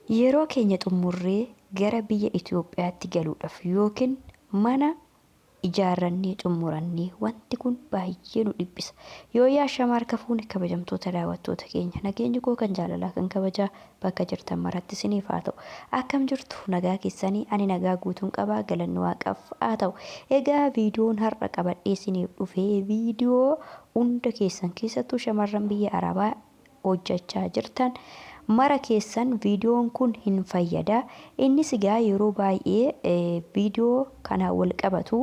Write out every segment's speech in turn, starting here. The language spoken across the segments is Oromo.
Yeroo keenya xummurree gara biyya Itoophiyaatti galuudhaaf yookiin mana ijaarrannee xummurannee wanti kun baay'ee nu dhiphisa. Yoo yaashamaa harka fuune kabajamtoota daawwattoota keenya, nageenyi koo kan jaalalaa kan kabajaa bakka jirtan maratti isiniif haa ta'u. Akkam jirtu, nagaa keessanii? Ani nagaa guutuun qabaa, galanni waaqaaf haa ta'u. Egaa viidiyoon har'a qabadhee isiniif dhufee viidiyoo hunda keessan, keessattuu shamarran biyya Arabaa hojjechaa jirtan mara keessan viidiyoon kun hin fayyada. Innis egaa yeroo baay'ee viidiyoo kanaan wal qabatu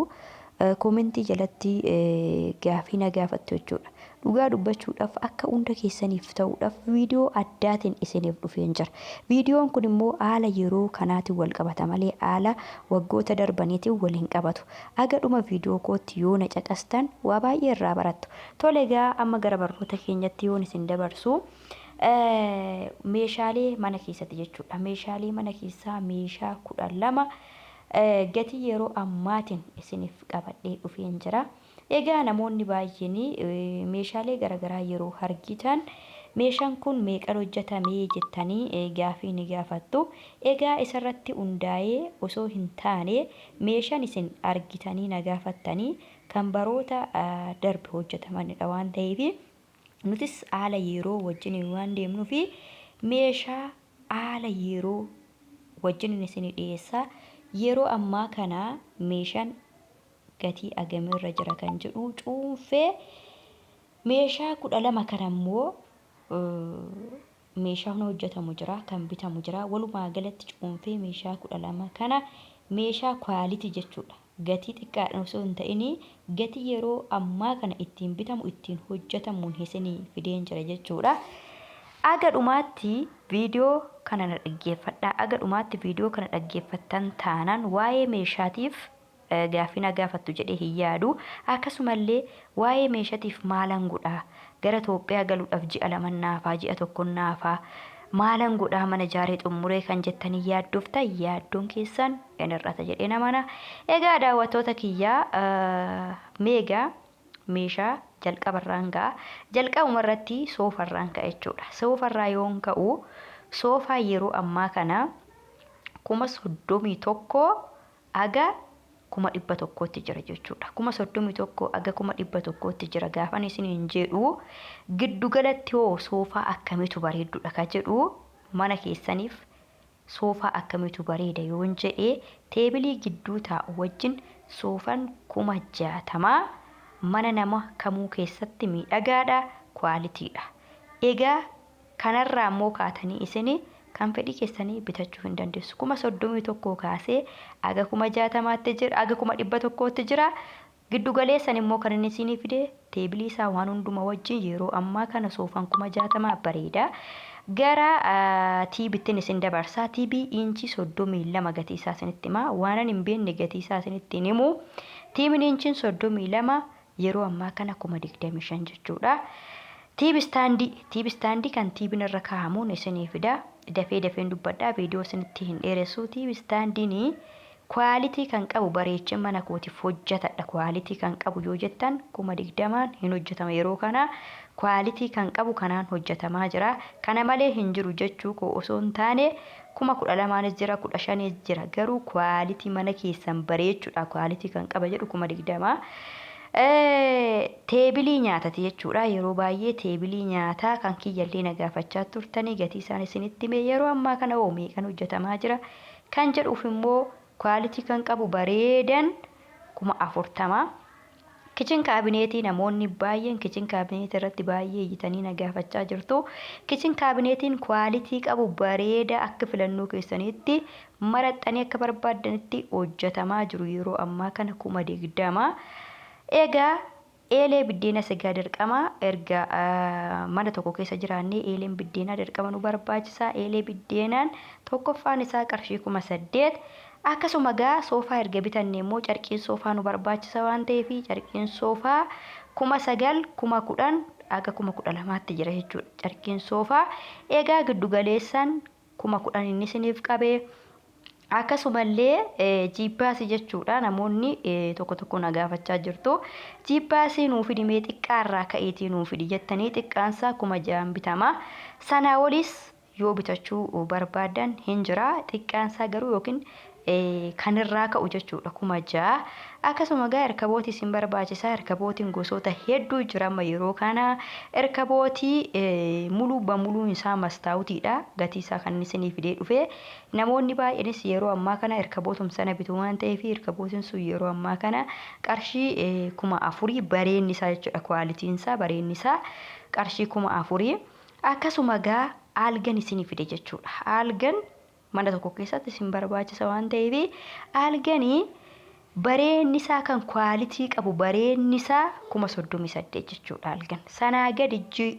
koomentii jalatti gaafii na gaafattu jechuudha. Dhugaa dubbachuudhaaf akka hunda keessaniif ta'uudhaaf viidiyoo addaatiin isiniif dhufeen jira. Viidiyoon kun immoo haala yeroo kanaatiin wal qabata malee haala waggoota darbaniitiin wal hin qabatu. Aga dhuma viidiyoo kootti yoo na caqastan waa baay'ee irraa barattu. Tole, egaa amma gara barnoota keenyatti yoon isin dabarsu, meeshaalee mana keessatti jechuudha. Meeshaalee mana keessaa meeshaa 12 gatii yeroo ammaatiin isiniif qabadhee dhufeen jira. Egaa namoonni baay'een meeshaalee garaagaraa yeroo argitan meeshaan kun meeqan hojjetamee jettanii gaafii ni gaafattu. Egaa isarratti hundaa'ee osoo hin taane, meeshaan isin argitanii na gaafattanii kan baroota darbe hojjetamanidha waan ta'eef, nutis haala yeroo wajjin waan deemnuufi meeshaa haala yeroo wajjin isin dhiyeessa. Yeroo ammaa kana meeshaan gatii agamirra jira kan jedhu cuunfee meeshaa 12 kana immoo, meeshaan hojjetamu jira, kan bitamu jira, walumaa galatti cuunfee meeshaa 12 kana, meeshaa quality jechuudha. Gatii xiqqaadhaan osoo hin ta'in gatii yeroo ammaa kana ittiin bitamu, ittiin hojjetamuun isinii fideen jira jechuudha. Aga dhumaatti viidiyoo kana na dhaggeeffadhaa. Aga dhumaatti viidiyoo kana dhaggeeffattan taanaan waa'ee meeshaatiif gaaffii na gaafattu jedhee hin yaadu. Akkasumallee waa'ee meeshaatiif maalan godhaa? Gara Itoophiyaa galuudhaaf ji'a 2 naafaa, ji'a 1 naafaa. Maalan godhaa mana ijaaree xummuree kan jettanii yaaddoftan, yaaddoon keessan hin hir'ata jedhee namana. Egaa daawwattoota kiyyaa, meegaa meeshaa jalqabarraan ga'a. Jalqabuma irratti soofarraan ka'a jechuudha. Soofarraa yoon ka'u, soofaa yeroo ammaa kana 31,000 aga 100,000tti jira jechuudha. 31,000 aga 100,000tti jira gaafan isiniin jedhu, giddugalatti hoo soofaa akkamiitu bareeddudha ka jedhu, mana keessaniif soofaa akkamiitu bareeda yoon jedhe, teebilii gidduu taa'u wajjin soofan 60,000 mana nama kamuu keessatti miidhagaadha, quality dha. Egaa kanarraa immoo kaatanii isin kan fedhii keessanii bitachuu hin dandeessu. 31,000 kaasee aga 60,000tti jira, aga 100,000tti jira. Giddu galeessan immoo kan inni isinii fide teebilii isaa waan hunduma wajjin yeroo ammaa kana soofaan 60,000 bareeda. Gara TVttin isin dabarsa. TV inchii 32 gatii isaa isinitti hima. Waanan hin beekne gatii isaa isinitti hin himu. TVn inchiin 32 yeroo ammaa kana 25,000 jechuudha. TV standii, TV standii kan TVn irra kaa'amuun isinii fida. Dafee dafeen dubbadhaa, viidiyoo isinitti hin dheeressu. TV standiin quality kan qabu bareechee mana kootiif hojjetadha. Quality kan qabu yoo jettan 20,000n hin hojjetama yeroo kana. Quality kan qabu kanaan hojjetamaa jira. Kana malee hin jiru jechuu koo osoo hin taane, 12,000nis jira, 15nis jira. Garuu quality mana keessan bareechuudha. Quality kan qaba jedhu 20,000. Teebilii nyaatati jechuudha. Yeroo baay'ee teebilii nyaataa kan kiyyallee na gaafachaa turtanii, gatii isaan isinitti hime, yeroo ammaa kana hoo meeqan hojjetamaa jira kan jedhuuf immoo quality kan qabu bareedan 40,000. Kitchen cabinetii, namoonni baay'een kitchen cabinetii irratti baay'ee iyyitanii na gaafachaa jirtu. Kitchen cabinetiin quality qabu bareeda akka filannoo keessaniitti maraxxanii akka barbaaddanitti hojjetamaa jiru yeroo ammaa kana 20,000. Egaa eelee biddeena sigaa dirqama, erga mana tokko keessa jiraannee eeleen biddeenaa dirqama nu barbaachisa. Eelee biddeenaan tokkoffaan isaa qarshii 8,000. Akkasuma gaa soofaa erga bitanne immoo carqiin soofaa nu barbaachisa waan ta'eef, carqiin soofaa 9,000, 10,000 aga 12,000tti jira jechuudha. Carqiin soofaa egaa giddu galeessaan 10,000 inni isiniif qabee. Akkasumallee jiippaasii jechuudha, namoonni tokko tokko na gaafachaa jirtu. Jiippaasii nuu fidi mee, xiqqaarraa ka'eetii nuu fidi jettanii, xiqqaansaa 6,000n bitama. Sanaa olis yoo bitachuu barbaadan hin jira. Xiqqaansaa garuu yookiin kanirraa ka'u jechuudha 6000. Akkasuma gaa erkabootii isin barbaachisaa. Erkabootiin gosoota hedduu jira amma yeroo kana. Erkabootii muluu bamuluun isaa mastaawutiidha. Gatii isaa kan isinii fidee dhufe. Namoonni baay'eenis yeroo ammaa kana erkabootum sana bitu waan ta'eef erkabootiin sun yeroo ammaa kana qarshii 4000 bareenni isaa jechuudha. Kwaalitiin isaa bareenni isaa qarshii 4000. Akkasuma gaa algan isinii fide jechuudha. Algan mana tokko keessatti isin barbaachisa waan ta'eef alganii bareenni isaa kan kwaalitii qabu bareenni isaa 38,000 jechuudha algan. Sanaa gadi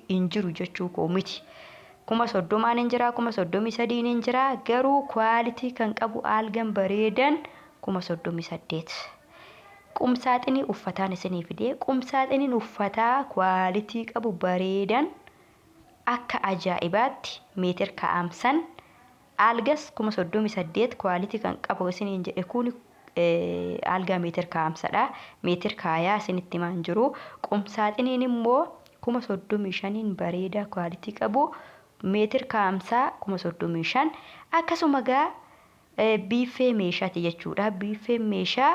hin jiru jechuu koo miti. 30,000n hin jira, 33,000n hin jira, garuu kwaalitii kan qabu algan bareedan 38,000. Qumsaaxinii uffataan isinii fide. Qumsaaxiniin uffataa kwaalitii qabu bareedan akka ajaa'ibaatti meetir ka'amsan algas 38,000 kwaalitii kan qabu isiniin jedhe kun algaa meetir kaa'amsadha. Meetir kaayaa isinitti himaan jiru. Qumsaaxiniin immoo 35,000n bareedaa kwaalitii qabu meetir kaa'amsaa 35,000. Akkasuma gaa biiffee meeshaati jechuudha. Biiffeen meeshaa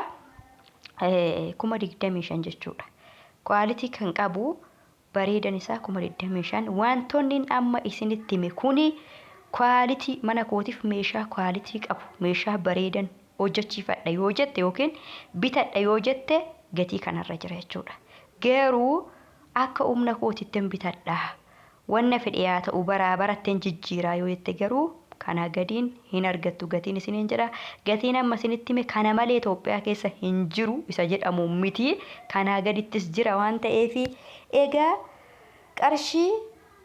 25,000 jechuudha. Kwaalitii kan qabu bareedan isaa 25,000. Wantoonni amma isinitti hime kuni kwaalitii mana kootiif meeshaa kwaalitii qabu meeshaa bareedan hojjechiifadha yoo jette yookiin bitadha yoo jette gatii kanarra jira jechuudha. Garuu akka humna kootittin bitadha. Wanna fedhe haa ta'u baraa baratteen jijjiiraa yoo jette garuu kana gadiin hin argattu gatiin isiniin jedha. Gatiin amma isinitti hime kana malee Itoophiyaa keessa hin jiru isa jedhamu miti. Kanaa gadittis jira waan ta'eef egaa qarshii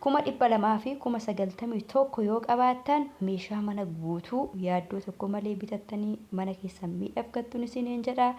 291,000 yoo qabaattan meeshaa mana guutuu yaaddoo tokko malee bitattanii mana keessan miidhagfattuun isiniin jedha.